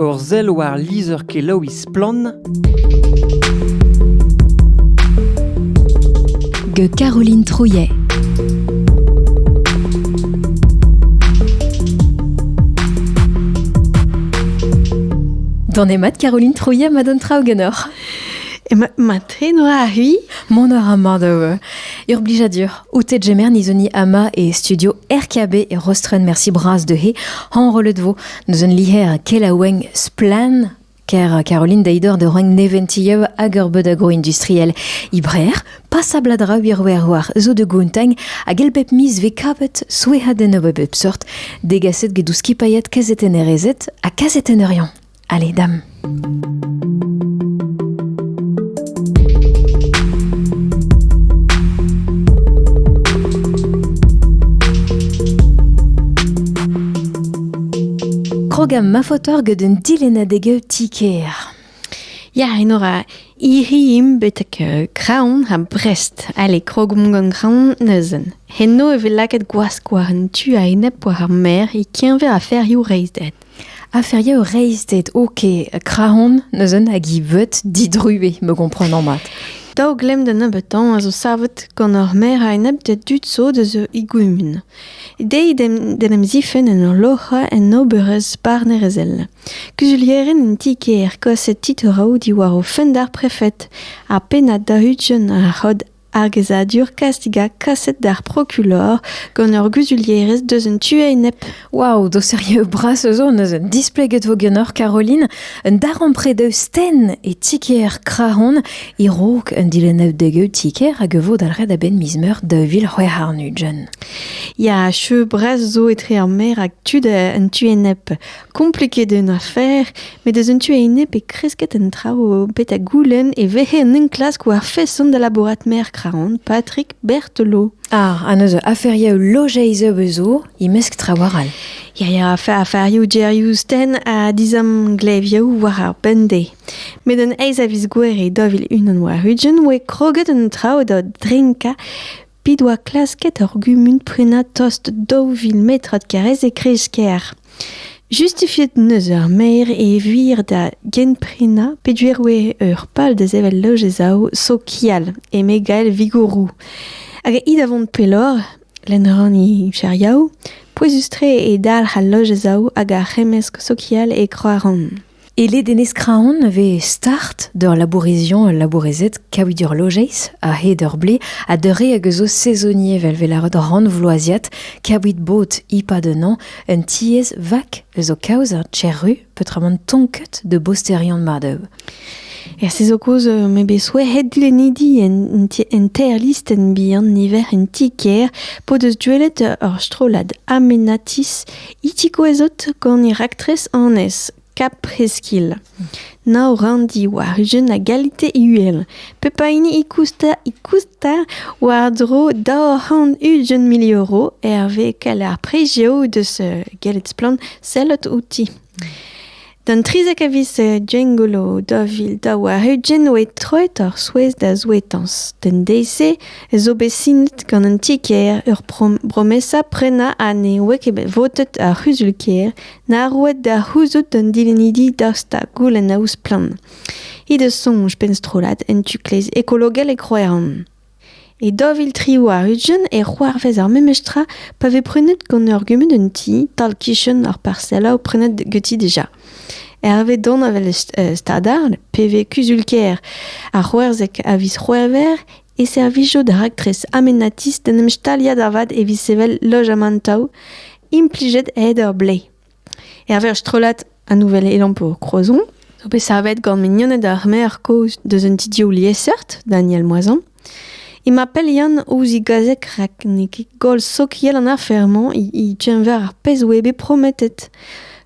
Ur sell war lizher-kelaouiñ Splann! Ge Caroline Trouillet. D'an mat Caroline Trouillet ma d'an traoù ganeoc'h. Mat-tre noa hui? Mont a ra mat Ur blijadur. Oute Jemer nizoni ama e studio RKB e Rostren merci bras de he hanrolet vo Neus un liher kelaouenn Splann ker Caroline Deider de roeng neventiev hag ur beud agro-industriel Ibrer, passabl a dra wir war zo de gounteng hag el bep miz vez kavet souezhadenn a bep sort degaset get skipailhat kazetennerezed ha kazetennerion. Allez, dame. Krog ma fotor get un dilennadeg ti-kêr. Ya, enora, hiziv betek Kraon ha Brest. Ale, krogomp gant Kraon neuzen. Heno e vez lakaet gwask war an tu a-enep war ar maer e-keñver aferioù reizhded. Aferioù reizhded, ok, Kraon neuzen hag i veut didrue, me gomprenan mat. Daou glemm da nebeutañ a zo savet gant ur maer a-enep da dud zo deus e gumun. Dezhi d'en em zifenn en ur loc'hañ en oberezh barnerezhel. Kuzulierien en ti-kêr kaset titouroù diwar o fenn d'ar prefed ha pennad da-ugent ar c'hod Argezadur kastigañ kaset d'ar prokulor gant ur guzulierez deus un tu a-enep. Waouh, doserioù bras zo neuze. Displeget vo ganeoc'h, Caroline, un darempred sten e ti-kêr Krahon e-raok un dilennadeg ti-kêr hag e vo dalc'het a-benn miz Meurzh 2026. Ya, cheu bras zo etre ar maer hag tud an tu enep. Kompliket eo un afer, met eus un tu a-enep e kresket an traoù betek goulenn e vehe un enklask war feson da labourat maer Kraon, Patrick Berthelot. Ah, ha neuze aferioù lojeiz zo e-mesk traoù arall. Ya, ya, aferioù gerioù sten ha dizamglevioù war ar bemdez. Met an eizh a viz Gouere 2021 oa kroget an traoù da drinkañ P'he doa klasket ur gumun prenañ tost 2000 metrad karrez e kreiz-kêr. Justifiet neuze ar maer e wir da genprenañ peogwir oa ur pal da sevel lojezaoù sokial, eme Gael Vigouroux. Hag i da vont pelloc'h, lenn ran e Cheriaou, pouezus-tre eo dalc'h al lojezaoù hag ar c'hemmesk sokial e Kroaran. E ledenez Kraon e vez start d'ur labourizion ul labourezed kaouit ur lojeiz a-hed ur blez ha d'ur re hag eus o saisonnier evel vel ar rannvloaziad kaouit bot e-pad un an un tiez vak eus o kaoz ar tcherru peotramant tonket de bosterion madev. Er se zo kozh me bet souezhet dilennidi en, en teir listenn bihan niver en ti-kêr p'o deus gwelet ur strollad amenatis Itikouezot gant e raktres annez Cap Preskil. Nav ranndi war-ugent a galite uhel. Pep a hini e kousta, e kousta war-dro 220 mil euro hervez kal ar prizioù deus gellet splann sellet outi. D'an 13 a viz Gwengolo 2022 oe troet ur souezh da zouetañs. D'an deiz-se ez zo bet sinet gant an ti-kêr ur bromesa prenañ ha ne oe ket bet votet ar c'huzul-kêr na roet da c'houzout d'an dilennidi daoust ha goulennaoù splann. He deus soñj penn-strollad en tu-kleiz ekologel e Kroeran. E 2023 e c'hoarvez ar memes tra pa vez prenet gant ur gumun un ti tal-kichen ar parsellañ prenet ganti dija. Hervez dont avel Stadard, PV Kuzul-kêr ar c'hwezek a viz C'hwevrer e servijo da raktres amenatis d'en em staliañ da vat evit sevel lojamantoù implijet a-hed ur blez. Hervez ur strollad a Nouvelle Élan pour Crozon, zo bet savet gant mignoned ar maer kozh deus un ti-dioù liesseurt, Daniel Moisan. Emañ pell Yann ouzh e gazeg rak n'eo ket goll sokial an afer-mañ e-keñver ar pezh oa bet prometet.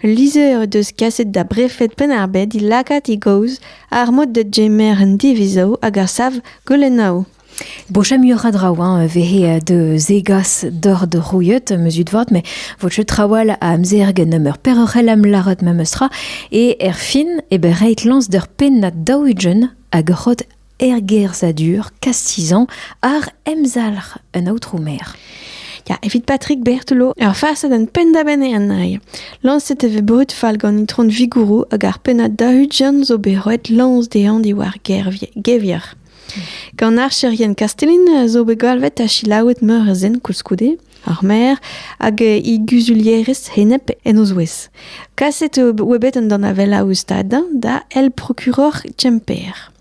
Ul lizher deus kaset da brefed Penn-ar-Bed e lakaat e gaoz ar mod da gemer an divizoù hag ar sav goulennoù. Bocha muioc'h a draoù hein, vehe de zegas d'or de rouillet, meus vat, mais vo ket trawal a amzer gant ur peroc'hell am lâret memes tra, e er fin e bet reit lañs d'ur pennad daou-ugent hag ur c'hod ergerzhadur kastizan ar emzalc'h un aotrou maer. Ya, evit Patrick Berthelot, ur farsad an penn-da-benn eo an ail. Lañset e vez brud fall gant itron Vigouroux hag ar pennad daou-ugent zo bet roet lañs dezhañ diwar gevier. Gant archerien Kastellin zo bet galvet ha selaouet meur a zen koulskoude, ar maer hag e guzulierez enep en o zouez. Kaset eo bet an danavella ouzh stadañ da El Procureur Kemper.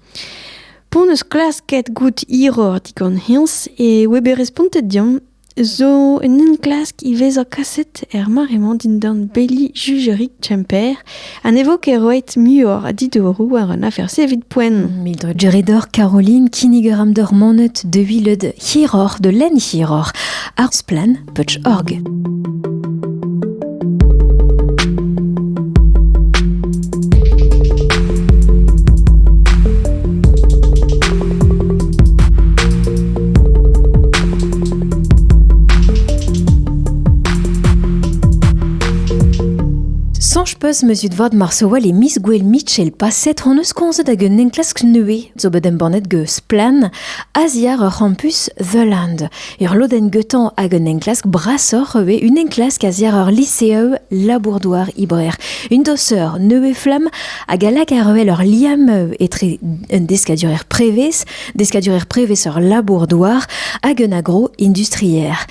P'hon eus klasket goût hiroc'h digant hennezh e oa bet respontet deomp zo un enklask ivez kaset er mare-mañ dindan beli jujerig Kemper ha ne vo ket roet muioc'h a didoroù war an afer-se evit poent. Mildred Caroline kinniger am d'ur monet de viled hiroc'h de lenn hiroc'h ar splann putch org. Soñj peus meus vat marsowal e miz Gouel Mitchell paset hon eus komzet hag un enklask nevez zo bet embannet ge Splann Aziar ur c'hampus The Land. Ur lodenn getañ hag un enklask brasoc'h eo un enklask a-ziàr ur liseoù labour-douar Ibrer. Un doseur nevez-flamm hag a lak ar-wel ur liamm etre un deskadurer prevez, deskadurer prevez ur labour-douar hag un agro-industrier.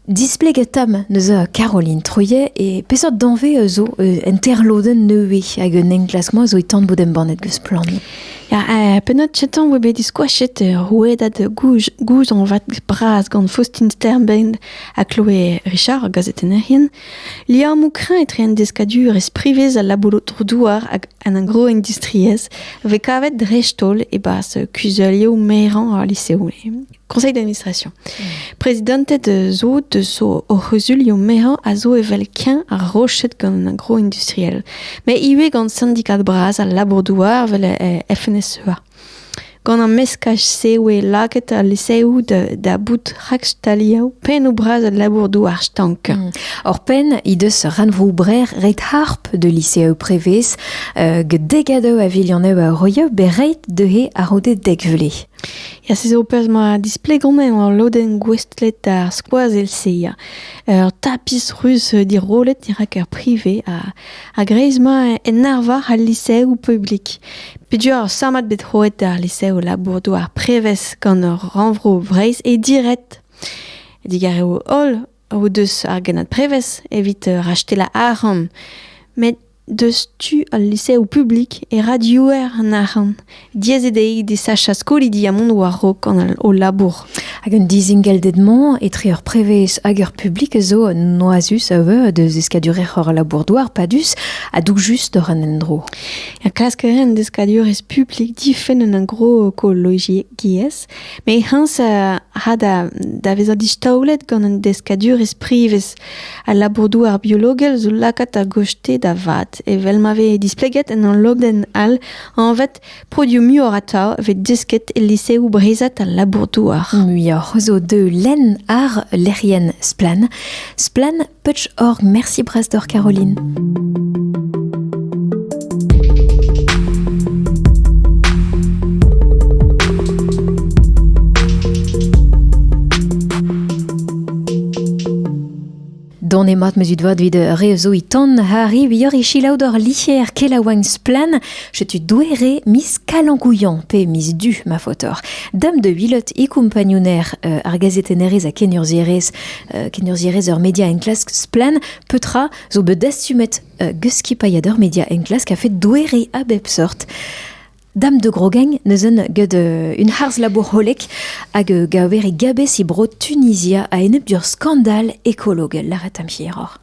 Displeget tamm neuze Caroline Trouillet e peseurt danvez zo en terlodenn nevez hag un enklask-mañ zo e tan bout embannet geus Splann. Ya, pennad chetañ oa bet diskoachet rouedad gouzañvat bras gant Faustin Sternbein ha Chloé Richard, gazetennerien. Liammoù kreñv etre an deskadurezh privez al labour-douar hag an agro-industriezh vez kavet dreist-holl e-barzh kuzulioù merañ ar liseoù. Conseil d'administration. Prezidanted zo deus o c'huzulioù merañ a zo evel keñv ar roched gant an agro-industriel. Met ivez gant sindikad bras al labour-douar evel FNSEA. Gant an meskaj-se oe lakaet al liseoù da bout rakstaliañ pennoù bras al labour-douar stank. Ur penn he deus rannvro Brer reit harp de liseoù prevez get degadoù a vilionoù a euroioù bet reit dezhe a-raok dek vloaz. Ya, se zo perzh ma displegomp eo al lodenn gouestlet d'ar skoazell-se. Ya. Ur tapis ruz dirollet dirak ur privé a-greiz ma en arvar al liseoù publik. Peogwir ar sammad bet roet d'ar liseoù labour-douar prevez gant ur rannvro Breizh e diret. Digarezioù holl o deus ar gennad prevez evit rastellañ arc'hant. Met Deus tu al liseoù publik e ra diouer an arc'hant. Diaes eo dezhi desachañ skolidi ha mont war-raok gant o labour. Hag un dizingelded-mañ etre ur prevez hag ur publik zo noazus a deus deskadurer ur labour-douar padus ha doujus d'hor an endro. Ya, klask a an deskadurezh publik difenn an agroekologiezh, met hennezh a da vezañ distaolet gant an deskadurezh privez. Al labour-douar biologel zo lakaat a-gostez da vat, evel ma vez displeget en ul lodenn all anvet produioù muioc'h atav vez desket e liseoù breizhat al labour-douar. Muioc'h zo deu lenn ar lec'hienn Splann. Splann Putsch org. Merci bras deoc'h Caroline. Don eo mat ma zud vat evit re zo e tan Harry bioc'h e selaou d'hor licher kelaouenn Splann. Setu doere miz Kalañgouillan pe miz Du ma faotoc'h. Dam de wilot e kumpagnouner ar gazetennerez ha kenurzhierez kenurzhierez ur media enklask Splann petra zo bet dastumet geus skipailhad ur media enklask a fet doere a bep sort. Dam de Grogain neuzen get un harz-labour hollek hag gaver e gabez e bro Tunisia a-enep d'ur skandal ekologel lâret am hiroc'h.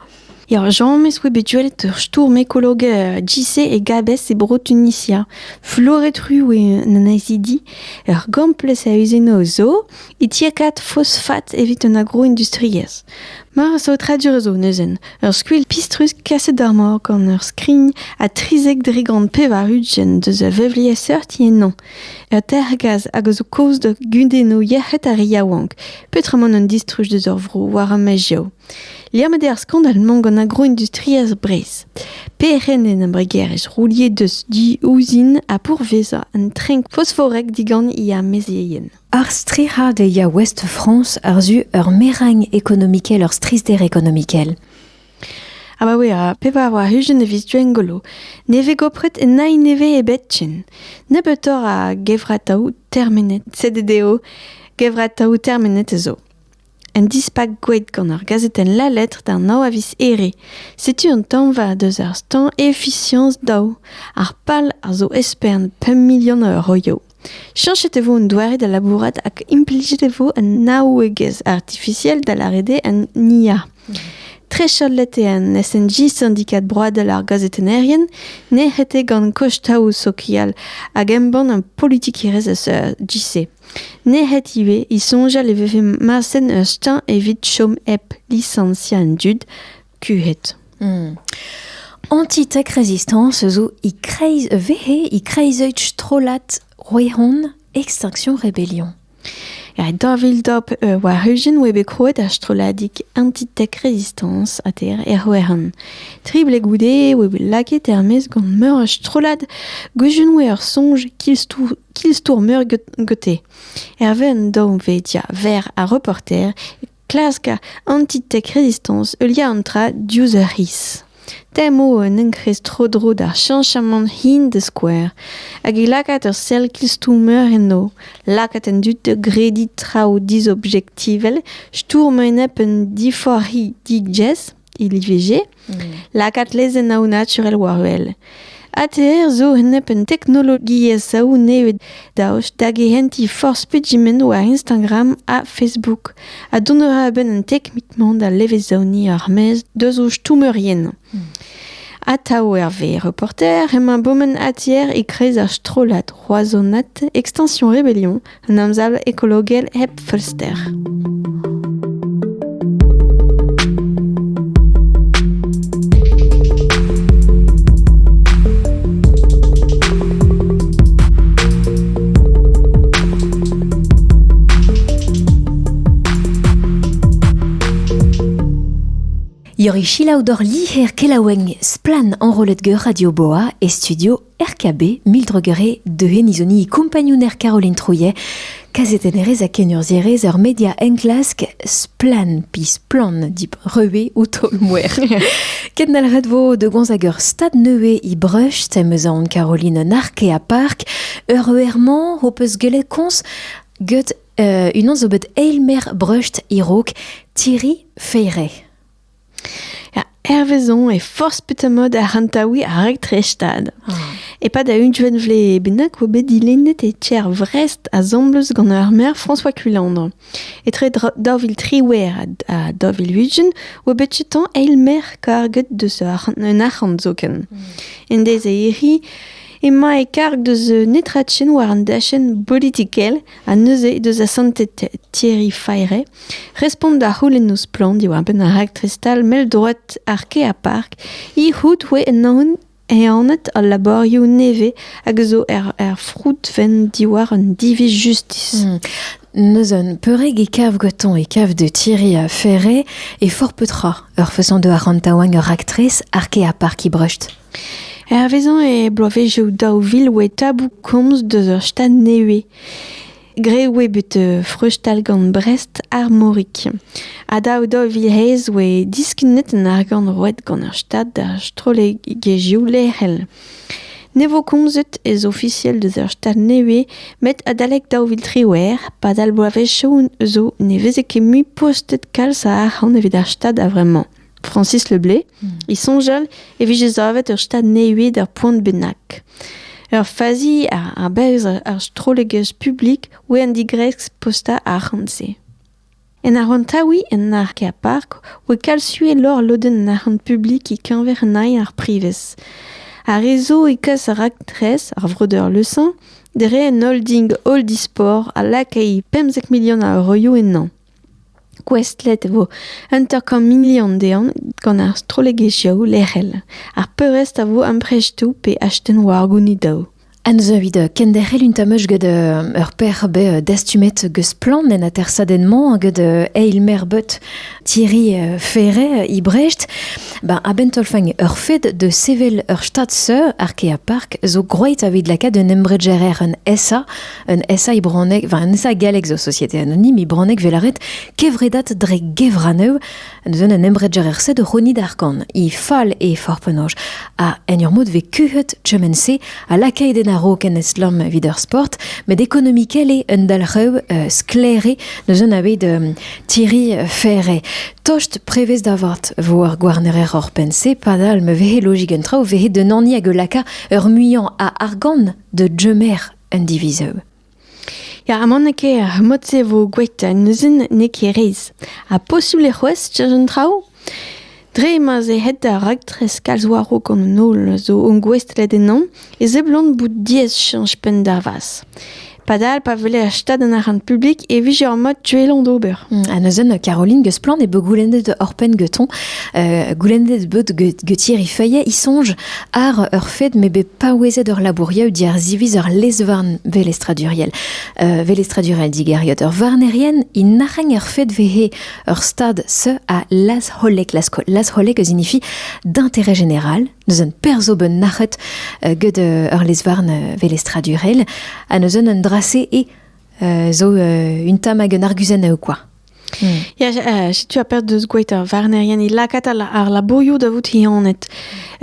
Ya, james oa bet gwelet ur stourm ekologe JC e Gabès e bro Tunisia. Floret ru oa an annezidi, ur gamplez a uzenoù zo, e tiekaat fosfat evit an agro-industriezh. Mar a saotradur zo neuzen, ur skuilh pistrus kaset d'ar mor gant ur skrign ha 93% deus a vevliesseurt ennañ. Ur tergaz hag a zo kaoz da gudennoù yec'hed ar re yaouank, peotramant an distruj deus ur vro war ar maezioù. Liammet eo ar skandal-mañ gant agro-industriezh Breizh. Perc'henn en embregerezh roulier deus di uzin ha pourvezañ un trenk fosforek digant e amezeien. Ar stric'had e ya Ouest France àr-zu ur merañ ekonomikel, ur strizhder ekonomikel. Abaoe ar pevar war-ugent e viz Gwengolo ne vez gopret en nevez ebet ken. Nebeutoc'h a gevrataoù termenet CDDO gevrataoù termenet zo. Un dispak gweet gant ar gazetenn La Lettre d'an nav a viz Here. Setu an tañva deus ar steuñv Efficience daou. Ar pal a zo espern pemp milion a euroioù. Cheñchet e vo an doare da labourat hag implijet e vo an naouegezh artifisiel da lâret eo an IA. Trec'hallet eo an SNJ sindikad broadel ar gazetennerien nec'het eo gant kostaoù sokial hag embann an politikerezh eus JC. Nec'het ivez e soñjal e vefe marsen ur steuñv evit chom hep lisañsiañ an dud kuhet. Anti-tech Resistance zo e-kreiz vehe e-kreiz strollad Roehon Extinction Rebellion. Ya, 2002 war-ugent oa bet krouet ar strolladig Antitech Resistance a-ter er Roehan. Tri bloaz goude e oa bet lakaet er-maez gant meur a strollad gwech'un oa ur soñj kilstourmeur gante. Hervez an daou vedia verr ha reporter e klask Antitech Resistance heuliañ an tra diouzh ur c'hiz. Tem eo un enkrez tro-dro d'ar cheñchamant hin da skouer hag e lakaat ur sell kilstourmer enno, lakaat an dud da grediñ traoù dizobjektivel, stourm a-enep un diforc'hidigezh, ILVG, lakaat lezennoù naturel war-wel. ATR zo enep un teknologiezh nevez daoust da gehentiñ forzh pegement war Instagram ha Facebook ha dont a ra a-benn an teknik-mañ da levezoniñ ar maez deus o stourmerien. Atav Hervé Reporter emañ bomen ATR e-kreiz ar strollad roazhonat Extinction Rebellion, un emsav ekologel hep feulster. Yori selaou doc'h lizher kelaouenn Splann enrollet gant Radio Boa e studio RKB mildrogere de nizoni kompagnouner Caroline Trouillet, kazetennerez ha kenurzhierez ur media enklask Splann pi Splann dip reue ou taol-mouer. Kendalc'het vo de gomz hag ur stad nevez i Brecht em eus aon Caroline Narke a Park ur eur-mañ ho peus gellet komz get unan zo bet eilmer Brecht e-raok Thierry Feyret. Ya, hervezon e forzh petra-mod arc'hantaouiñ ar raktres-stad. E-pad a ugent vloaz bennak oa bet dilennet e tcher Vrest asambles gant ar maer François Cuillandre. Etre 2018 ha 2020 oa bet chetañ eil maer karget deus un arc'hant zoken. En deiz a hiriv emañ e karg deus netra-chen war an dachenn bolitikel ha neuze deus asantet Thierry Fayret Respont da c'houlennoù splann diwar-benn ar raktres-stal mell-droad Arkea Park he c'hoût oe ennañ ehanet al labourioù nevez hag zo er froudfenn diwar un diviz justis. Neuze peureg e kav gantañ e kav de Thierry Ferret e forzh petra ur façon de arc'hantaouiñ ur raktres Arkea Park e Brest. Hervezañ e bloavezhioù 2000 oe tabou komz deus ur stad nevez. Graet oe bet freustal gant Brest Armorik. Ha daou 2000 oe diskennet an argant roet gant ar Stad d'ar strollegezhioù lec'hel. Ne vo komzet ez ofisiel deus ar Stad nevez met adalek 2018 padal bloavezhioù zo ne veze ket mui postet kalz a arc'hant evit ar Stad a-vremañ. Francis Le Blé, e soñjal e vije savet ur stad nevez d'ur poent bennak. Ur fazi a-berzh ar strollegezh publik oa an digresk postañ arc'hant-se. En arc'hantaouiñ en Arkea Park oa kalz uheloc'h lodenn an arc'hant publik e-keñver an ar privez. Ar re zo e kas ar raktres, ar vreudeur Le Saint, dre un holding Holdisport a lakay 15 milion a euroioù ennañ. Gouestlet e vo hanter-kant milion dezhañ gant ar strollegezhioù lec'hel. Ar peurrest a vo amprestoù pe astenn war gounidoù. An zo evit kenderc'hel un tamm get ur per be dastumet geus plan en atersadenn-mañ get eil merbeut Thierry Ferret i Brecht. Ben, a-benn tolfang ur fed de sevel ur stad-se Arkea Park zo groeit avit lakaat un embregerer un SA, un SA i bronneg, enfin un SA gallek zo société anonyme i bronneg velaret kevredat dre gevraneu neuze un embregerer-se de c'honid argant i fall e forpenoj a en ur mod ve kuhet chemen-se a lakaet en a-raok en eslam evit ur sport, met ekonomikel eo un dalc'heu sklaer eo neuze aveit Thierry Ferre. Tost prevez da vat vo ar gouarnerer hor pense padal me vehe logik un traoù vehe d'un ani hag laka ur muiañ a argant de djemer un divizeu. Ya, amañ n'eo ket ar mod-se vo gwet neuze n'eo ket reizh. Ha posubl eo c'hoazh cheñch an traoù? Dre ma'z eo aet da raktres kalz war-raok gant an holl zo engouestlet ennañ e seblant bout diaes cheñch penn d'ar vazh. Padal, pa weler stad an arc'hant publik e vije ur mod duellañ d'ober. Ha neuze, Caroline Gesplan e bet goulennet hor penn geton, goulennet bet get Thierry Feuillet, i soñj ar ur fed me bet paouezet ur labouriaou diàr ziviz ur lez-varn velestraduriel. Velestradurel digeriot ur varnerien i nac'hagn ur fed vehe ur stad se a laz-hollek. Laz-hollek a signifi d'intérêt général. Neuze un perzo ben nac'het get ur lez-varn velestradurel ha neuze un drase e zo un tamm hag un arguzenn eo quoi. Ya, setu ar pezh deus gweit ar varnerien e lakaat ar labourioù da vout hianet.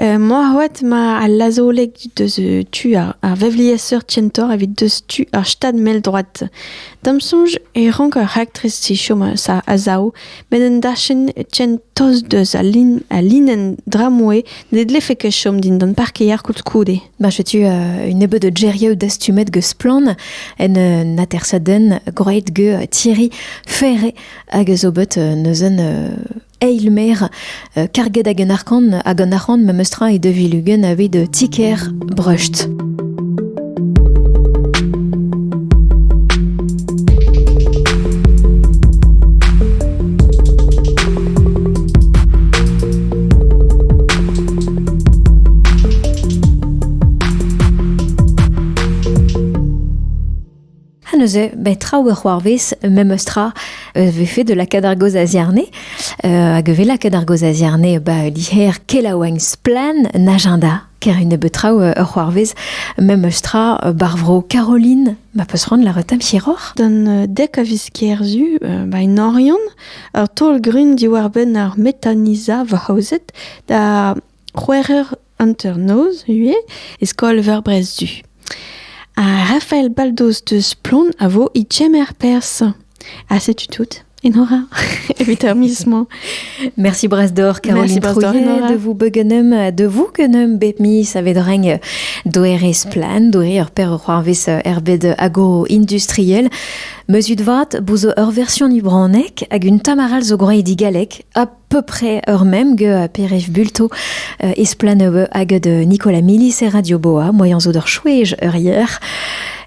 Moarvat ma al lazoleg deus tu ar vevliesseurt kentoc'h evit deus tu ar stad mell-droad. Da'm soñj e rank ar raktres-se chom a-sav, met un dachenn ken tost deus al linenn dramouez ne dlefe ket chom dindan parkeier koulskoude. Ba setu un nebeud gerioù dastumet geus splann en un atersadenn gwraet ge Thierry Ferre hag zo bet neuzen eilmer karget hag un arc'hant hag an arc'hant memes tra e 2020 aveit ti-kêr Brecht. Ha neuze, ben traoù e c'hoarvez memes tra vefe de lakaat ar gaoz a-ziàrne. Hag e vez lakaat ar gaoz a-ziàrne ba liher kelaouenn Splann un agenda ker un nebeut traoù ur c'hoarvez memes tra bar vro Caroline ma peus c'hoant lâret tamm hiroc'h. D'an dek a viz Kerzu, ba en Oriant, ur taol-grun diwar-benn ar metanizañ vo aozet da c'hwec'h eur hanternoz ivez e skol-veur Brest-Du. Ha Raphaël Baldoz deus Plon a vo e kemer perzh. Ha setu tout. Enora, evit ar miz-mañ. Merci Brasdor, Caroline Trouillet, de vous begenem, de vous genem bep miz a ved reng doere splan, doere ur per c'hoarvez er bed agro-industriel. Meuzut vat, bouzo ur version ibranek hag un tamaral zo groeit digalek, à peu près ur mem ge Pierre-Yves Bulto esplaneu hag de Nicolas Milis e Radio Boa, moyen zo d'ur chouej ur hier.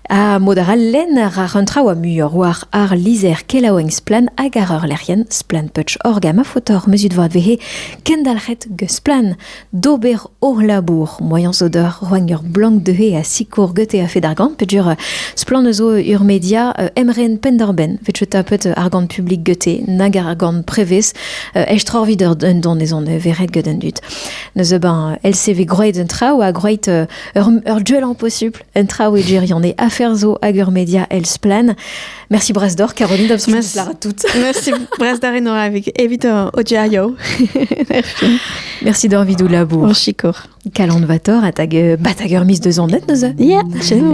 A mod ar lenn ar ar un traoù a muioc'h war ar lizher kelaouenn Splann hag ar ur lec'hienn splann.org org ma faotoc'h meuzut vat vehe kendalc'het ge Splann d'ober hor labour moyen zo d'ur roagn ur blank deuhe a sikour gete a fed argant pedur Splann zo ur media emren penn-d'ar-benn vet tapet argant publik gete nag argant prevez estroc'h ur un donezon veret get an dud neuze ben LCV groeit un traoù ha groeit ur duel possible un traoù e girion affaire zo hag ur media el Splann. Merci Brasdor, Caroline Merci. à toutes. Merci Brasdor et Nora avec evit odiario. Merci d'envie labour. Chikour. Kalon vator a tag batager mis de zondet neuze. Yeah,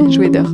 Jouet d'or.